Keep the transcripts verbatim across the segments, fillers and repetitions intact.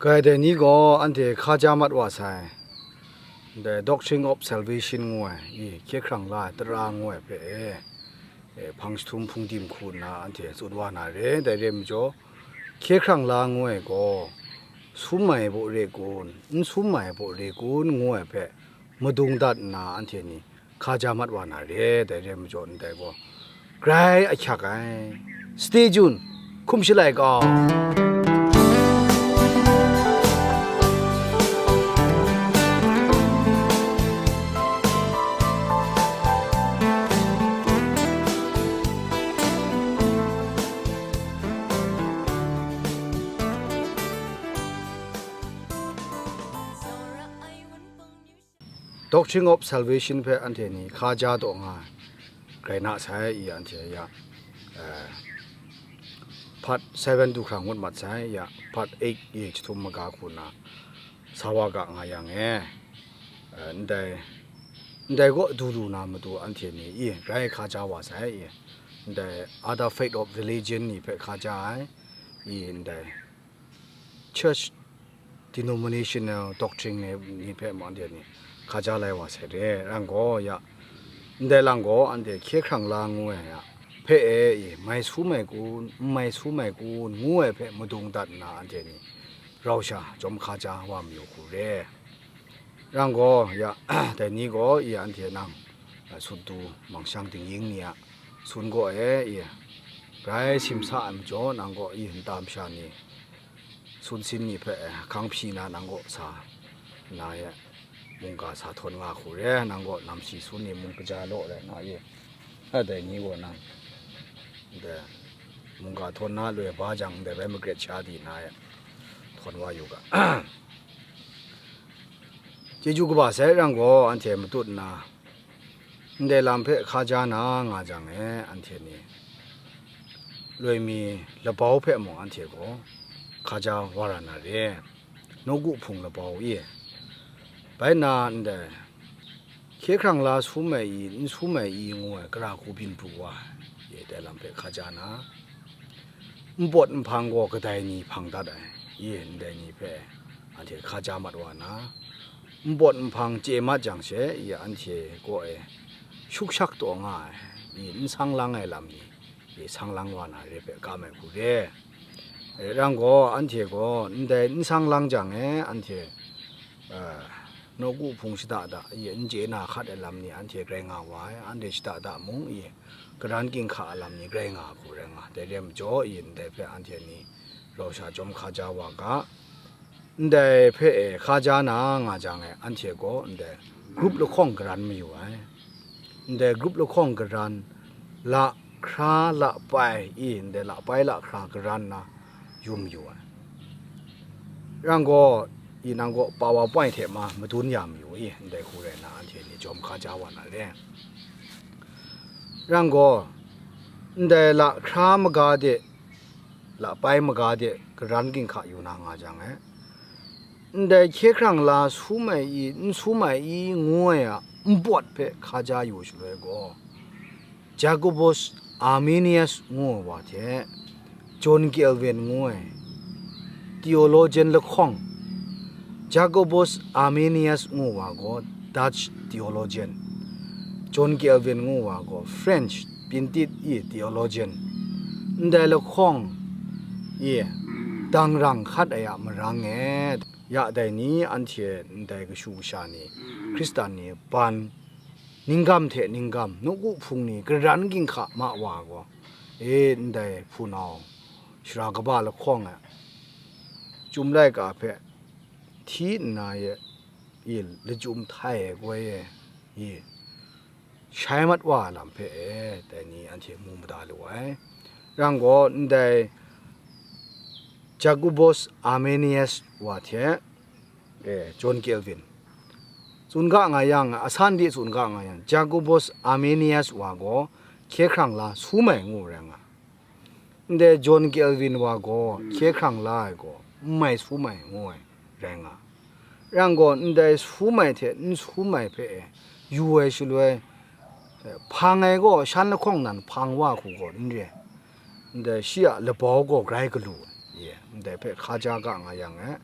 Kai dai ni gaw anhte hkaja mat wa sai. Ndai Doctrine of Salvation ngu ai, i, hkye hkrang la ai tara ngu ai hpe e, e, hpang jahtum hpung dim hku nna anhte tsun wa na re. Dai re ai majaw, hkye hkrang la ngu ai gaw, sum ai baw re kun, n sum ai baw re kun ngu ai hpe madung dat nna anhte ni hkaja mat wa na re, dai re ai majaw ndai gaw grai ahkyak ai. Stay tuned, hkum shalai kau. Doctrine of Salvation hpe anhte ni hkaja taw nga ai, grai na sai, i, anhte ya, eh, part seven du hkrang ngut mat sai, ya, part eight i jahtum maga hku na sa wa ga nga yang e, eh, ndai, ndai gaw du lu na matu anhte ni, i, grai hkaja wa sai, i, ndai other faith of religion ni hpe hkaja ai, i, ndai church denominational doctrine ni, ni hpe mung anhte ni hkaja lai wa sai re, rang gaw ya, ndai lang gaw anhte hkye hkrang la ngu ai a hpe e, i, mai su mai kun, n mai su mai kun ngu ai hpe madung dat nna anhte ni rau sha jawm hkaja wa mayu hku re. Rang gaw ya, dai ni gaw, i, anhte nang, a, sut du mangshang dingying ni a sun gaw e, i, grai simsa ai majaw nang gaw, i, nta masha ni, sun sin ni hpe, eh, hkang hpyi na nang kaw sa nna e, mungga sa htawn nga hku re, nang kaw namsi sun ni mung kaja law rai nga ye, a, dai ni gaw nang, ndai, mungga htawn na loi ba jang, ndai bai magret sha di na e, htawn wa yu ga. Chyeju kaba sai rang gaw, anhte matut nna, ndai lam hpe hkaja na nga jang e, anhte ni loi mi labau hpe mung anhte gaw hkaja wa ra na re, nawku hpung labau e. Bai nna ndai hkye hkrang la sum ai i, n sum ai i ngu ai, gara hku byin pru wa ai, dai lam hpe hkaja na, npawt nhpang gaw kadai ni hpang dat ai, i, ndai ni hpe anhte hkaja mat wa na, npawt nhpang chye mat jang she, i, anhte kaw e shukshak taw nga ai, i, n sang lang ai lam ni, i, sang lang wa na re hpe kam ai hku re. E, rang gaw, anhte gaw ndai n sang lang jang e, anhte, a, nawku hpung shada da, i, n chye na hkat ai lam ni anhte grai nga wa ai, anhte shada da mung, i, karan ginhka ai lam ni grai nga hku rai nga, dai re ai majaw, i, ndai hpe anhte ni rau sha jawm hkaja wa ga. Ndai hpe e hkaja na nga jang e, anhte gaw ndai grup lahkawng karan mayu ai. Ndai grup lahkawng karan, la hkra la pai, i, ndai la pai la hkra karan na yu mayu ai. Rang gaw, i, nang gaw PowerPoint hte ma madun ya mayu i, ndai hku rai na anhte ni jawm hkaja wa na le. Rang gaw, ndai la hkra maga de, la pai maga de karan ginhka yu na nga jang e, ndai hkye hkrang la sum ai i, n sum ai i, ngu ai a npawt hpe hkaja yu shaloi gaw, Jacobus Arminius ngu ai wa hte John Calvin ngu ai theologian lahkawng, Jacobus Arminius ngu wa gaw Dutch theologian, John Calvin ngu wa gaw French, Pintit i theologian, ndai lahkawng i dangrang hkat ai a marang e, ya dai ni anhte ndai kashu kasha ni, Hkristan ni ban, ninggam hte ninggam, nawku hpung ni karan ginhka ma wa gaw, e, ndai hpunau, sara kaba lahkawng e, Chyum laika hpe hti nna ye, i, lachyum htai ai koi e, i, shai mat wa ai lam hpe e, dai ni anhte mu mada lu ai. Rang gaw, ndai Jacobus Arminius wa hte, e, John Calvin, tsun ga nga yang, asan de tsun ga nga yang, Jacobus Arminius wa gaw hkye hkrang la sum ai ngu rai nga. Ndai John Calvin wa gaw hkye hkrang la ai gaw, n mai sum ai ngu ai rai nga. Rang gaw, ndai sum ai hte n sum ai hpe e yu ai shaloi, e, hpang ai gaw shan lahkawng nan hpang wa hku gaw n re. Ndai shi a labau gaw grai galu ai, ye, ndai hpe hkaja ga nga yang e,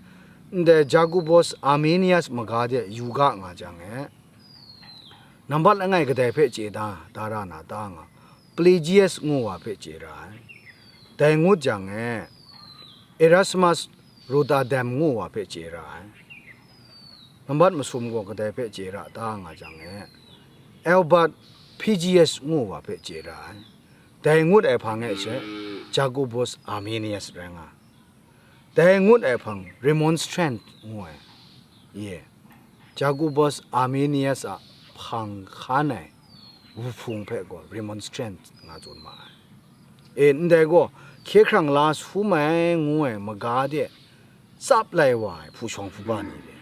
Ndai Jacobus Arminius maga de yu ga nga jang e, nambat langai kadai hpe chye da, da ra na ta nga, Pelagius ngu wa hpe chye ra ai. Dai ngut jang e, Erasmus Rotterdam ngu wa hpe chye ra ai. Nambat masum gaw kadai hpe chye ra ta nga jang e, Albert Pelagius ngu wa hpe chye ra ai. Dai ngut ai hpang e she, Jacobus Arminius rai nga. Dai ngut ai hpang Remonstrant ngu ai. Ye, Jacobus Arminius a hpang hkan ai wuhpung hpe gaw Remonstrant nga tsun ma ai. E, ndai gaw hkye hkrang la sum ai ngu ai maga de tsap lai wa ai hpu shawng hpu ba ni re.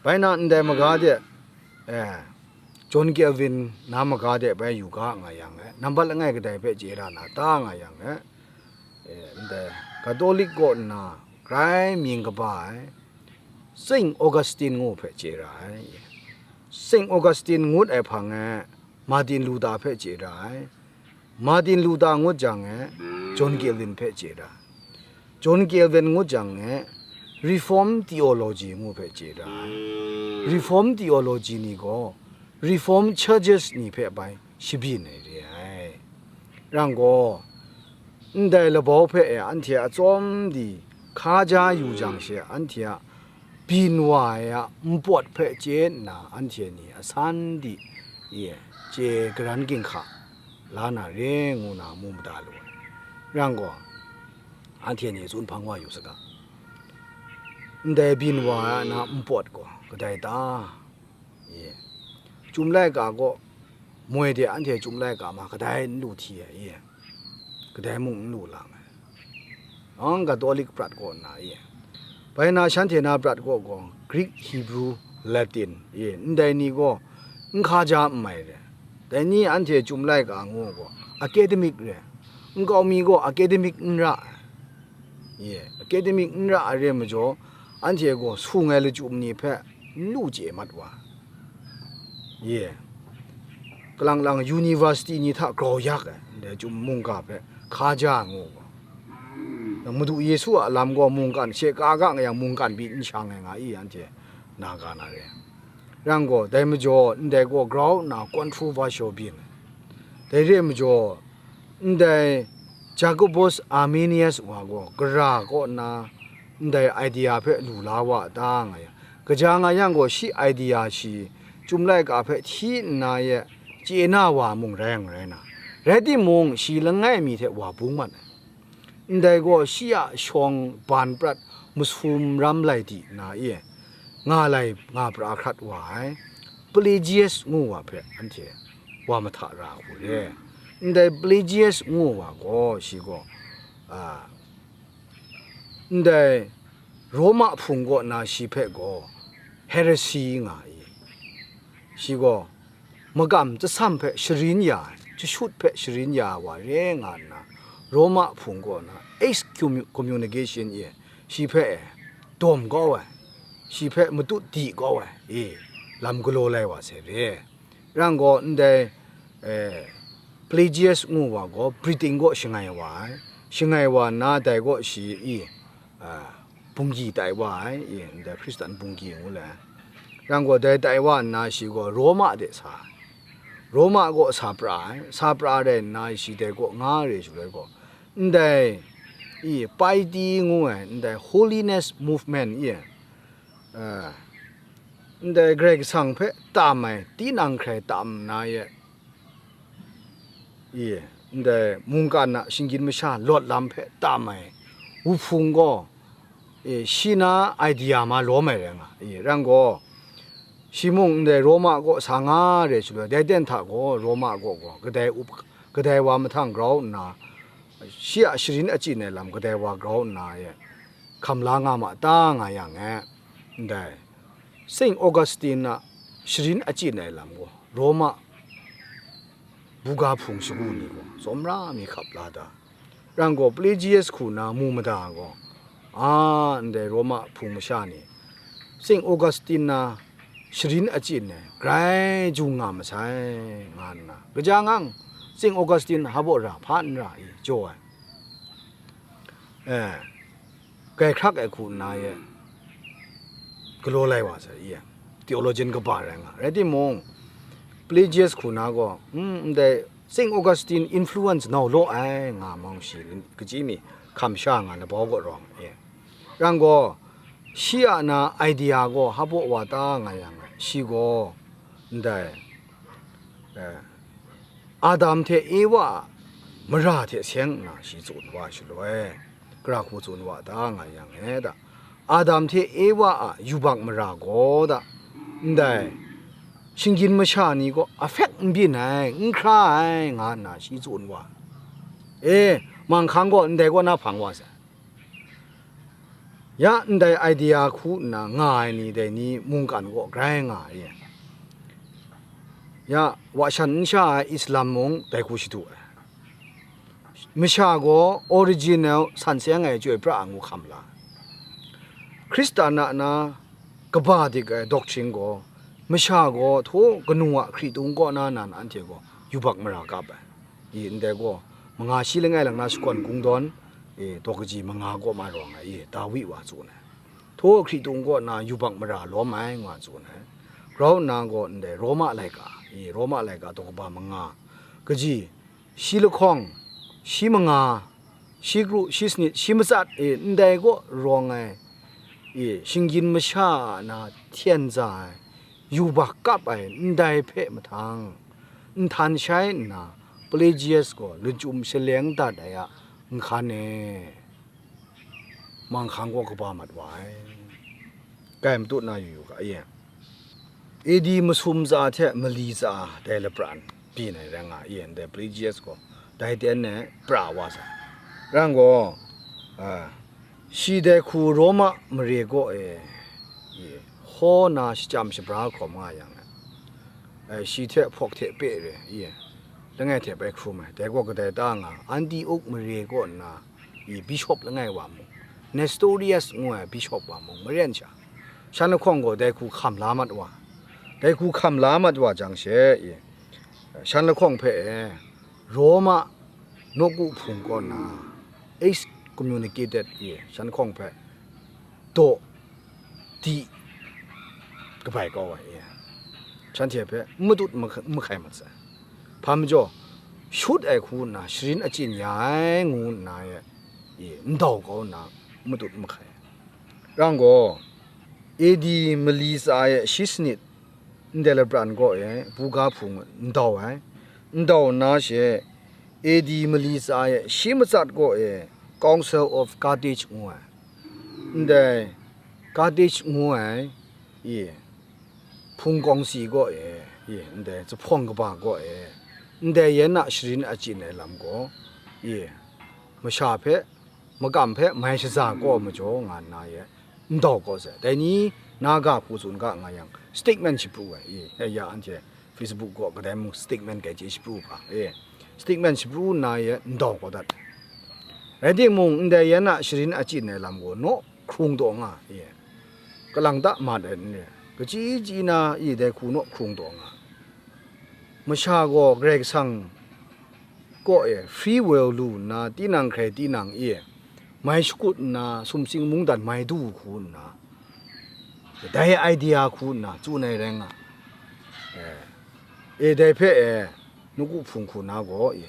Bai na ndai maga de, eh, John Calvin na maga de bai yu ga nga yang e, nambat langai kadai hpe chye ra na ta nga yang e, eh, ndai Catholic kaw nna grai mying kaba ai Saint Augustine ngu hpe chye ra ai. Saint Augustine ngut ai hpang e Martin Luther hpe chye ra ai. Martin Luther ngut jang e, John Calvin hpe chye ra. John Calvin ngut jang e, Reformed Theology ngu hpe chye ra ai. Reformed Theology ni gaw, Reformed Churches ni hpe bai shabyin ai re ai. Rang gaw, ndai labau hpe e anhte a tsawm di hka ja yu jang she, anhte a byin wa ai a npawt hpe chye nna, anhte ni asan di, ye, chye karan ginhka la na re ngu na mu mada lu ai. Rang gaw, anhte ni tsun hpang wa yu saga. Ndai byin wa ai a na npawt gaw kadai ta? Ye, Chyum laika gaw moi de anhte Chyum laika ma kadai n lu hti ai, ye, kadai mung n lu lang ai. Ang Catholic prat kaw nna, ye, bai na shanhte na prat kaw gaw Greek, Hebrew, Latin, ye, ndai ni gaw n hka ja n mai re. Dai ni anhte Chyum laika ngu gaw academic re, nkau mi gaw academic n ra ai. Ye, academic n ra ai re majaw, anhte gaw sung ai lachyum ni hpe n lu chye mat wa. Ye, kalang lang university ni hta grau yak ai, ndai chyum mungga hpe hka ja ngu gaw. Nang Madu Yesu a lam gaw mungkan, she ka ga nga yang mungkan pyi n shang ai nga i, anhte na ga na re. Rang gaw, dai majaw, ndai gaw grau nna controversial byin ai. Dai re majaw, ndai Jacobus Arminius wa gaw gara kaw nna ndai idea hpe lu la wa ta nga yang, kaja nga yang gaw, shi idea shi Chyum laika hpe hti nna ye chye na wa mung rai yang rai na, rai timung, shi langai mi hte wa bung mat ai. Ndai gaw shi a shawng ban prat masum ram lai di na e, nga lai nga pra hkrat wa ai Pelagius ngu wa hpe anhte wa mahta ra hku re. Ndai Pelagius ngu wa gaw shi gaw, a, ndai Roma hpung kaw na shi hpe gaw heresy nga i, shi gaw makam chyasam hpe sharin ya ai, chyashut hpe sharin ya ai wa re nga nna, Roma hpung kaw na excommu-, communication e shi hpe e dawm kau ai, shi hpe matut di kau ai, e, lam galaw lai wa sai re. Rang gaw ndai, e, Pelagius ngu wa gaw Britain kaw shangai wa ai, shangai wa nna dai kaw shi i, a, bungyi tai wa ai, i, ndai Hkristan bungyi ngu le. Rang gaw dai tai wa nna shi gaw Roma de sa ai, Roma kaw sa pra ai, sa pra rai nna shi dai kaw nga re shaloi gaw, ndai, i, Piety ngu ai, ndai Holiness Movement, i, a, ndai Karai Kasang hpe tam ai, tinang hkrai tam nna ye, i, ndai mungkan a shinggyim masha lawt lam hpe tam ai wuhpung gaw, e, shi na idea ma lawm ai rai nga, e, rang gaw, shi mung ndai Roma kaw sa nga re shaloi, dai ten hta gaw Roma kaw gaw kadai up, kadai wa mahtang grau nna, shi a sharin achyin ai lam kadai wa grau nna e hkam la nga ma ta nga yang e, ndai Saint Augustine a sharin achyin ai lam gaw Roma buga hpung shagu ni gaw tsawmra mi hkap la da. Rang gaw Pelagius hku na mu mada gaw, a, ndai Roma hpung masha ni Saint Augustine na sharin achyin ai grai jung nga masai, nga nna, kaja ngang Saint Augustine hpa baw ra, hpa n ra i jaw ai. E, grai hkrak ai hku nna ye, galaw lai wa sai, i, theologian kaba rai nga. Rai timung, Pelagius hku na gaw, hmm, ndai Saint Augustine influence nau law ai nga mung shi kachyi mi hkam sha nga labau gaw rawng, i. Yang gaw, shi a na idea gaw hpa wa ta nga yang, shi gaw ndai, eh, Adam hte Ewa a mara hte seng nna shi tsun wa shaloi, gara hku tsun wa ta nga yang e ta, Adam hte Ewa a yubak mara gaw ta, ndai shinggyim masha ni gaw afek n byin ai, n hkra ai, nga nna shi tsun wa. E, manghkang gaw ndai kaw na hpang wa sai. Ya ndai idea hku nna nga ai ni dai ni mungkan gaw grai nga ai. Ya, wa shan n sha ai Islam mung dai hku shadu ai. Masha gaw original san seng ai chyoi pra ai ngu hkam la. Hkristan a na kaba dik ai doctrine gaw, masha gaw htaw kanu a hkritung kaw na nan anhte gaw yubak mara kap ai. I ndai gaw, manga shi langai lang na shakawn kungdawn, e, daw kaji manga kaw ma rawng ai, i, Dawi wa tsun ai. Htaw hkritung kaw na yubak mara lawm ai, nga tsun ai. Grau nna gaw ndai Roma laika, i, Roma laika daw kaba manga, kaji, shi lahkawng, shi manga, shi kru, shi sanit, shi matsat, e, ndai kaw rawng ai, e, shinggyim masha a na hten za ai, yubak kap ai ndai hpe mahtang, nhtan shai nna, Pelagius gaw lachyum shaleng dat ai a nhkan e manghkang kaw kaba mat wa ai. Kai matut na yu yu ga, e. A D masum tsa hte mali tsa dai lapran byin ai rai nga, e, ndai Pelagius gaw dai ten e pra wa sai. Rai gaw, a, shi dai hku Roma mare kaw e, e, hkaw na shachyam shabra hkawm nga yang, e, shi hte hpawk hte pe re, e, langai hte bai hkrum ai. Dai gaw kadai ta nga, Antiok mare kaw nna, i, bishop langai wa mung, Nestorius ngu ai bishop wa mung maren sha, shan lahkawng gaw dai hku hkam la mat wa. Dai hku hkam la mat wa jang she, i, shan lahkawng hpe e, Roma nawku hpung kaw na excommunicated, i, shan lahkawng hpe daw di kabai kau ai, i, shanhte hpe n matut n mahkai mat sai. Hpa majaw, shut ai hku nna sharin achyin ya ai ngu nna e, e, ndau kau nna matut mahkai ai. Rang gaw, A D mali tsa e shi sanit ndai lapran kaw e buga hpung ndau ai. Ndau nna she, A D mali tsa e shi matsat kaw e Council of Carthage ngu ai, ndai Carthage ngu ai, e, hpung kawng si kaw e, e, ndai zuphpawng kaba kaw e, ndai yan a sharin achyin ai lam gaw, e, masha hpe, makam hpe mai shaza kaw majaw nga nna e, ndau kaw sai. Dai ni na ga hku tsun ga nga yang, statement shapru ai, e, ya, ya, anhte Facebook gaw kadai mung statement kai chye shapru ga, e, statement shapru nna e ndau kaw dat. Rai timung, ndai yan a sharin achyin ai lam gaw naw hkrung taw nga, e, kalang ta mat ai n re, kachyi chyi na, e, dai hku naw hkrung taw nga. Masha gaw Karai Kasang kaw e free will lu nna, tinang hkrai tinang e mai shakut nna, sumsing mungdan mai du hku nna, dai idea hku nna tsun ai rai nga. E, e, dai hpe e, nawku hpung hku na gaw, e,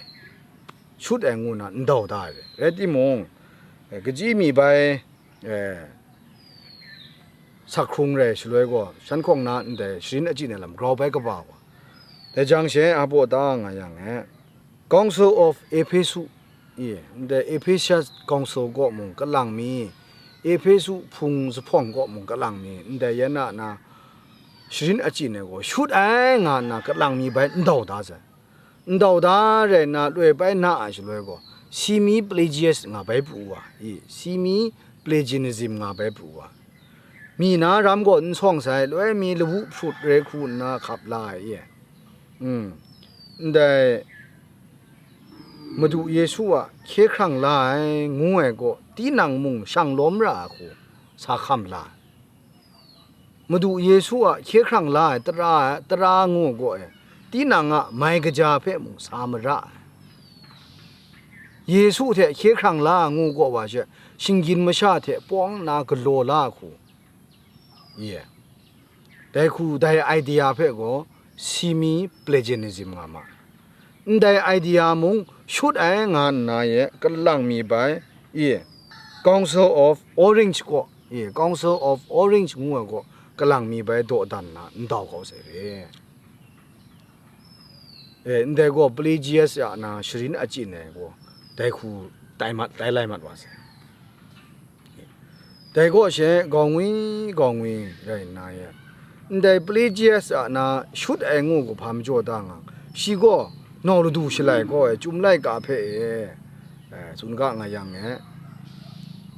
shut ai ngu na ndau da ai. Rai timung, e, kachyi mi bai, e, sak hkrung rai shaloi gaw, shan hkawng na ndai sharin achyin ai lam grau bai kaba wa. Dai jang she a baw ta nga yang e, Council of Ephesus, e, ndai Ephesus Council kaw mung kalang mi, Ephesus hpung zuphpawng kaw mung kalang mi, ndai yan a na sharin achyin ai gaw shut ai nga nna kalang mi bai ndau da sai. Ndau da rai nna loi bai na ai shaloi gaw, semi Pelagius nga bai pru wa, e, semi Pelagianism nga bai pru wa. Mi na ram gaw n sawng sai, loi mi lawu hprut rai hku nna hkap la ai, e. Mm. Ndai Madu Yesu a hkye hkrang la ai ngu ai gaw, tinang mung shang lawm ra ai hku sa hkam la ai. Madu Yesu a hkye hkrang la ai tara, tara ngu gaw e, tinang a mai kaja hpe mung sa mara ai. Yesu hte hkye hkrang la ai ngu gaw wa she, shinggyim masha hte pawng nna galaw la ai hku, Ye. Dai hku, dai idea hpe gaw semi Pelagianism nga ma. Ndai idea mung shut ai nga nna ye kalang mi bai, ye, Council of Orange gaw, ye, Council of Orange ngu ai gaw kalang mi bai dawdan nna ndau kau sai re. E, ndai gaw Pelagius a na sharin achyin ai gaw dai hku tai mat, tai lai mat wa sai. Dai gaw she gau ngwi gau ngwi rai nna ye, ndai Pelagius a na shut ai ngu hpa majaw da nga, shi gaw nau ladu shalai gaw e, Chyum laika hpe e, e, tsun ga nga yang e,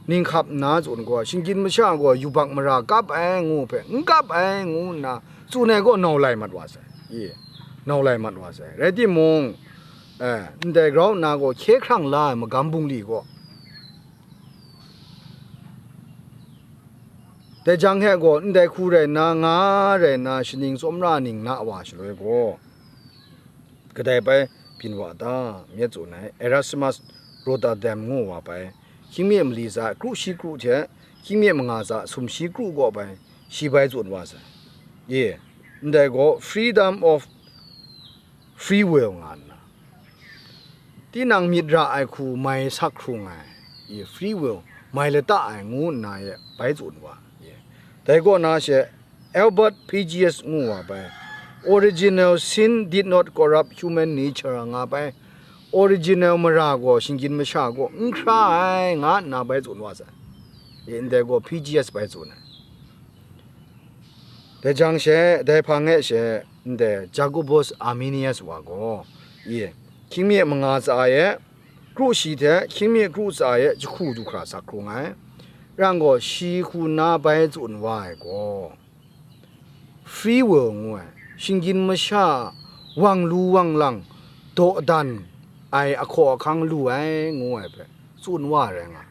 ninghkap nna tsun gaw, shinggyim masha gaw yubak mara kap ai ngu hpe n kap ai ngu nna tsun ai gaw nau lai mat wa sai, i, nau lai mat wa sai. Rai timung, e, ndai grau nna gaw hkye hkrang la ai magam bungli gaw, dai jang he gaw ndai hku rai nna, nga rai nna, shaning tsawmra ning na wa shaloi gaw, kadai bai byin wa ta, myit tsun ai, Erasmus Rotterdam ngu wa bai, hkying mi mali tsa kru shi kru hte hkying mi manga tsa sum shi kru gaw bai, shi bai tsun wa sai. Ye, ndai gaw freedom of free will nga nna, tinang myit ra ai hku mai sak hkrung ai, i, free will, mai lata ai ngu nna ye bai tsun wa, ye. Dai kaw na she Albert Pelagius ngu wa bai, original sin did not corrupt human nature nga bai, original mara gaw shinggyim masha gaw n hkra ai nga nna bai tsun wa sai. E, ndai gaw Pelagius bai tsun ai. Dai jang she, dai hpang e she, ndai Jacobus Arminius wa gaw, i, hkying mi manga tsa e, kru shi hte hkying mi kru tsa e jahku du hkra sak hkrung ai. Rang gaw shi hku na bai tsun wa ai gaw, free will ngu ai, shinggyim masha wang lu wang lang dawdan ai ahkaw ahkang lu ai ngu ai hpe tsun wa rai nga.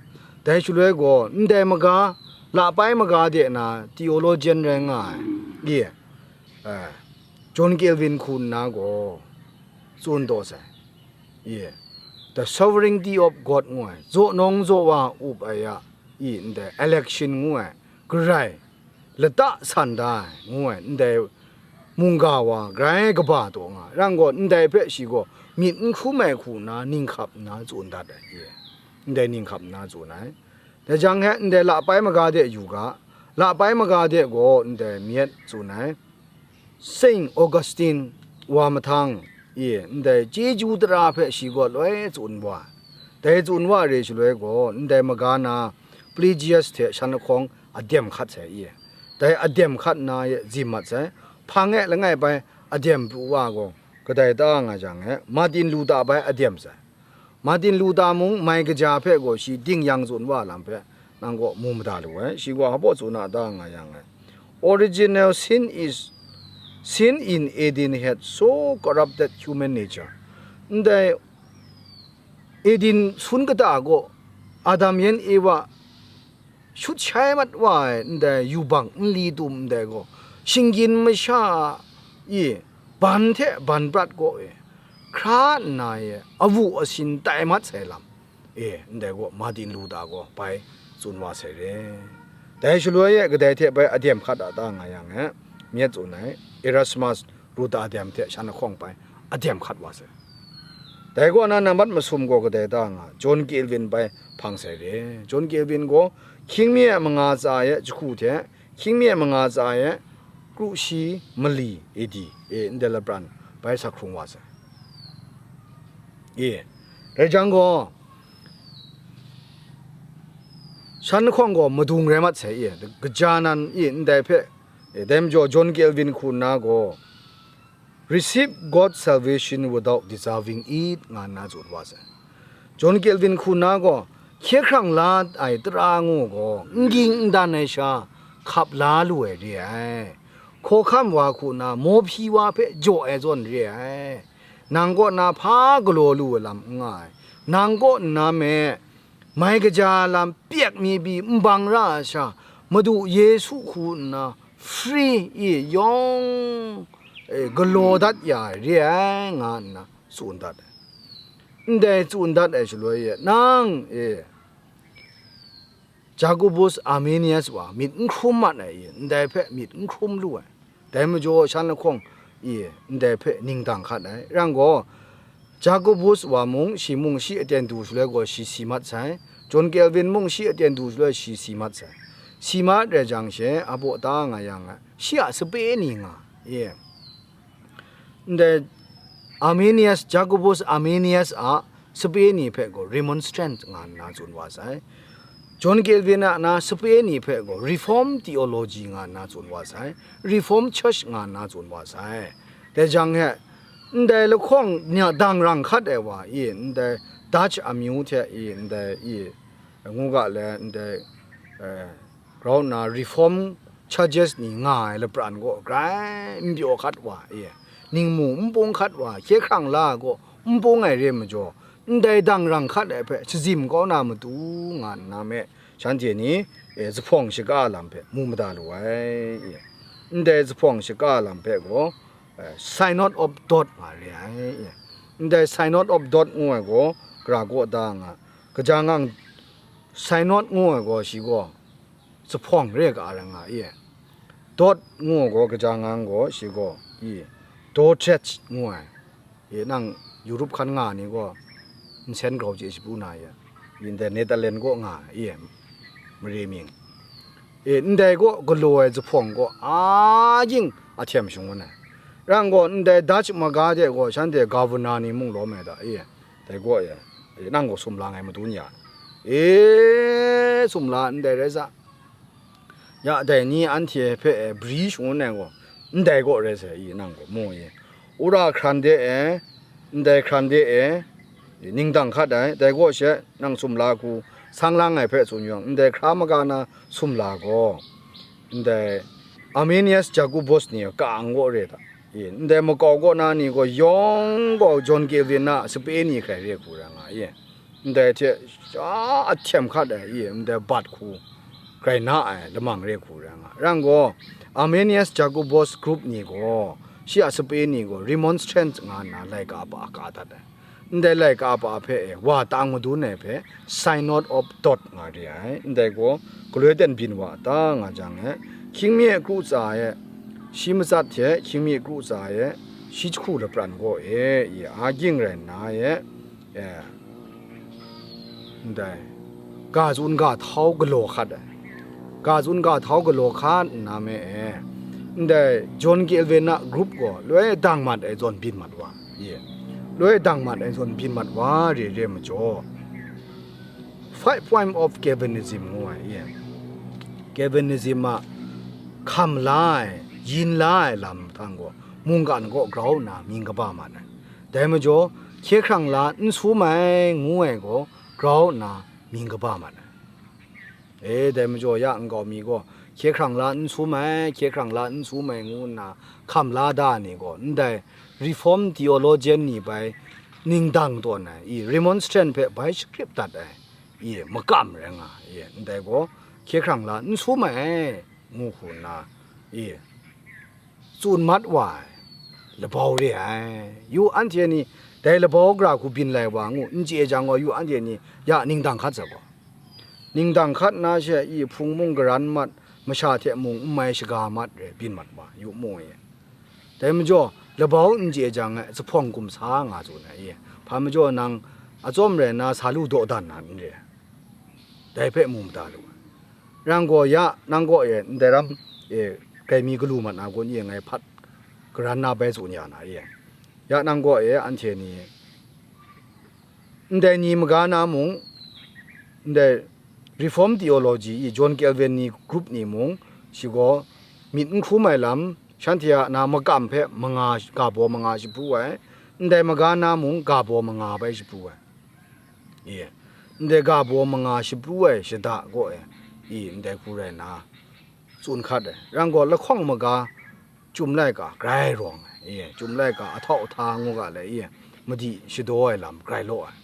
Dai shaloi gaw, ndai maga, lapai maga de na theologian rai nga ai, ye, eh, John Calvin hku nna gaw tsun taw sai, ye, The Sovereignty of God ngu ai, zaw nawng zaw wa up ai a, i, ndai election ngu ai, garai, lata san da ai, ngu ai, ndai mungga wa grai kaba taw nga ai. Rang gaw, ndai hpe shi gaw myit n hkrum ai hku nna, ninghkap nna tsun dat ai, ye, ndai ninghkap nna tsun ai. Dai jang he, ndai lapai maga de yu ga, lapai maga de gaw ndai myit tsun ai. Saint Augustine wa mahtang, i, ndai chyeju tara hpe shi gaw loi tsun wa. Dai tsun wa re shaloi gaw, ndai maga na Pelagius hte shan lahkawng adem hkat sai, i. Dai adem hkat nna ye zim mat sai. Hpang e langai bai adem pru wa gaw, kadai ta nga jang e, Martin Luther bai adem sai. Martin Luther mung mai kaja hpe gaw shi ding yang tsun wa lam hpe nang kaw mu mada lu ai. Shi gaw hpa tsun a ta nga yang ai. Original sin is, sin in Eden had so corrupted human nature. Ndai Eden sun kata gaw Adam yan Ewa shut shai mat wa ai ndai yubak nli tum ndai gaw, shinggyim masha i ban hte ban prat gaw e, hkra nna e, awu asin tai mat sai lam e, ndai gaw Martin Luther gaw bai tsun wa sai re. Dai shaloi e kadai hte bai adem hkat a ta nga yang e, myit tsun ai, Erasmus Luther adem hte shan lahkawng bai adem hkat wa sai. Dai kaw na nambat masum gaw kadai ta nga, John Calvin bai hpang sai re. John Calvin gaw hkying mi a manga tsa e jahku hte hkying mi a manga tsa e kru shi mali A D e ndai lapran bai sa hkrung wa sai. E, rai jang gaw, shan lahkawng gaw madung rai mat sai, e, kaja nan, e, ndai hpe, e, dai majaw John Calvin hku nna gaw, "Receive God's salvation without deserving it," nga nna tsun wa sai. John Calvin hku nna gaw, hkye hkrang la ai tara ngu gaw, n ging n dan ai sha hkap la lu ai re ai. Hkawhkam wa hku nna mawhpyi wa hpe jaw ai zawn re ai. Nang kaw na hpa galaw lu ai lam n nga ai. Nang kaw nna me, mai kaja lam pyek mi pyi n bang ra ai sha, Madu Yesu hku nna free e yawng, e, galaw dat ya ai re ai, nga nna tsun dat ai. Ndai tsun dat ai shaloi e, nang, e, Jacobus Arminius wa myit n hkrum mat ai i, ndai hpe myit n hkrum lu ai. Dai majaw shan lahkawng i, ndai hpe ning dang hkat ai. Rang gaw, Jacobus wa mung, shi mung shi aten du shaloi gaw shi si mat sai. John Calvin mung shi aten du shaloi shi si mat sai. Si mat rai jang she, a baw ta nga yang, shi a sape ni nga, i. Ndai Arminius, Jacobus Arminius a sape ni hpe gaw Remonstrant nga nna tsun wa sai. John Calvin a na sape ni hpe gaw Reformed Theology nga nna tsun wa sai, Reformed Church nga nna tsun wa sai. Dai jang he, ndai lahkawng ni a dang rang hkat ai wa i, ndai Dutch amyu hte i, ndai i, ngu ga le, ndai, eh, grau nna Reformed Churches ni nga ai lapran gaw grai n pyaw hkat wa i, ningmu n pung hkat wa, hkye hkrang la gaw n pung ai re majaw, ndai dang rang hkat ai hpe shazim kau na matu nga nna me, shanhte ni, e, zuphpawng shaka lam hpe mu mada lu ai, e, ndai zuphpawng shaka lam hpe gaw, e, Synod of Dort nga re ai, e, ndai Synod of Dort ngu ai gaw, gara kaw da nga, kaja ngang Synod ngu ai gaw, shi gaw zuphpawng re ka rai nga, e, Dort ngu ai gaw, kaja ngang gaw, shi gaw, e, Dordrecht ngu ai. E, nang Europe hkan nga ni gaw, nsen grau chye shapu na ya, ndai Netherlands kaw nga, e, mare mying. E, ndai kaw galaw ai zuphpawng kaw, a ging a htem shangun ai. Rang gaw, ndai Dutch maga de gaw, shanhte governor ni mung lawm ai da, e, dai gaw, e, e, nang gaw sumla ngai madun ya, e, sumla ndai rai sa. Ya dai ni anhte hpe bri shangun ai gaw, ndai gaw rai sai i, nang gaw mu i. Wora hkran de e, ndai hkran de e, ning dang hkat ai, dai gaw she nang sumla hku sang lang ai hpe tsun yang, ndai hkra maga na sumla gaw, ndai Arminius Jacobus ni ka ang gaw re da. I, ndai makau kaw na ni gaw yawng gaw John Calvin a sape ni hkrai re hku ra nga i. Ndai hte sha a htem hkat ai, i, ndai bat hku grai na ai lamang re hku ra nga. Rang gaw, Arminius Jacobus group ni gaw, shi a sape ni gaw Remonstrant nga nna laika pa ka dat ai. Ndai laika pa hpe e, wa tang madun ai hpe, Synod of Dort nga re ai. Ndai gaw, galoi ten byin wa ta nga jang e, hkying mi kru tsa e, shi matsat hte hkying mi kru tsa e, shi jahku lapran gaw e, i, a ging rai nna e, e, ndai, ga tsun ga htau galaw hkat ai. Ga tsun ga htau galaw hkat nna me e, ndai John Calvin a group gaw loi dang mat ai zawn byin mat wa, i, loi dang mat ai zawn byin mat wa re re majaw, Five Point of Calvinism ngu ai, i, Calvinism a hkam la ai, yin la ai lam hpang gaw mungkan kaw grau nna mying kaba mat ai. Dai majaw, hkye hkrang la n sum ai ngu ai gaw grau nna mying kaba mat ai. E, dai majaw ya nkau mi gaw, hkye hkrang la n sum ai, hkye hkrang la n sum ai ngu nna hkam la da ni gaw, ndai Reformed Theologian ni bai ning dang tawn ai, i, Remonstrant hpe bai shakrip dat ai, i, makam rai nga, i, ndai gaw, hkye hkrang la n sum ai, ngu hku nna, i, tsun mat wa ai, labau re ai. Yu, anhte ni dai labau gara hku byin lai wa ngu n chye jang gaw, yu, anhte ni ya ning dang hkat sa gaw. Ning dang hkat nna she i hpung mung garan mat, masha hte mung n mai shaga mat re byin mat wa, yu mu e. Dai majaw, labau n chye jang e, zuphpawng gumsa nga tsun ai, i, hpa majaw nang atsawm rai nna sa lu dawdan na n re. Dai hpe mu mada lu ai. Rang gaw ya, nang gaw e, ndai ram e, grai mi galu mat na kun e, ngai hpat garan na bai tsun ya na e. Ya nang gaw e, anhte ni, ndai ni maga na mung, ndai Reformed Theology i John Calvin ni group ni mung, shi gaw myit n hkrum ai lam, shanhte a na makam hpe manga, ga baw manga shapru ai, ndai maga na mung ga baw manga bai shapru ai. I, ndai ga baw manga shapru ai shada gaw e, i, ndai hku rai nna, tsun hkat ai. Rang gaw lahkawng maga, Chyum laika grai rawng ai, i, Chyum laika ahtau ahta ngu ga le, i, madi shadaw ai lam grai law ai.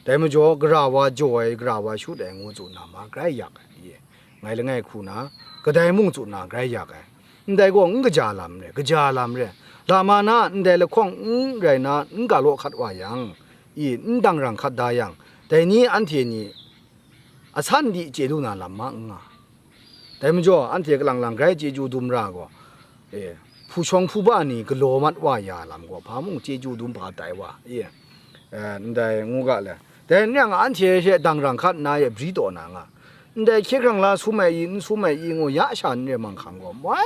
Dai majaw, gara wa jaw ai, gara wa shut ai ngu tsun na ma grai yak ai, i, ngai langai hku na, kadai mung tsun na grai yak ai. Ndai gaw n kaja lam re, kaja lam re, lama na ndai lahkawng n rai na n ga law hkat wa yang, i, n dang rang hkat da yang, dai ni anhte ni asan di chye lu na lam ma n nga. Dai majaw, anhte kalang lang grai chyeju dum ra gaw, e, hpu shawng hpu ba ni galaw mat wa ya lam gaw, hpa mung chyeju dum hpa tai wa, e, e, ndai ngu ga le. Dai ni yang anhte she dangrang hkat nna e bri taw na nga. Ndai hkye hkrang la sum ai i, n sum ai i ngu ya sha n re manghkang gaw, moi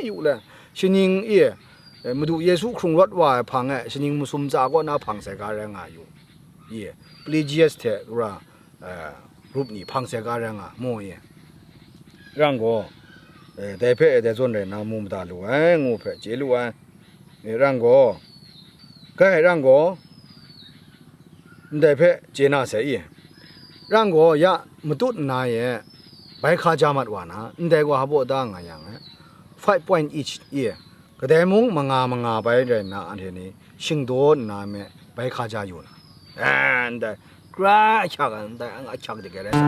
yu le, shaning e, e, Madu Yesu hkrung rawt wa ai hpang e, shaning masum tsa kaw na hpang sai ga rai nga yu. I, Pelagius hte ra, eh, grup ni hpang sai ga rai nga mu i. Rang gaw, eh, dai hpe dai zawn rai nna mu mada lu ai, ngu hpe chye lu ai. Eh, rang gaw, kai rang gaw, ndai hpe chye na sai i. Rang gaw ya matut nna e, bai hka ja mat wa na, ndai gaw hpa baw da nga yang, eh, five point each i. Kadai mung manga manga bai rai nna, anhte ni shingdaw nna me bai hka ja yu na. Eh, ndai, gra ahkyak, ndai, ahkyak de ge rai sa.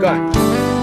Kai.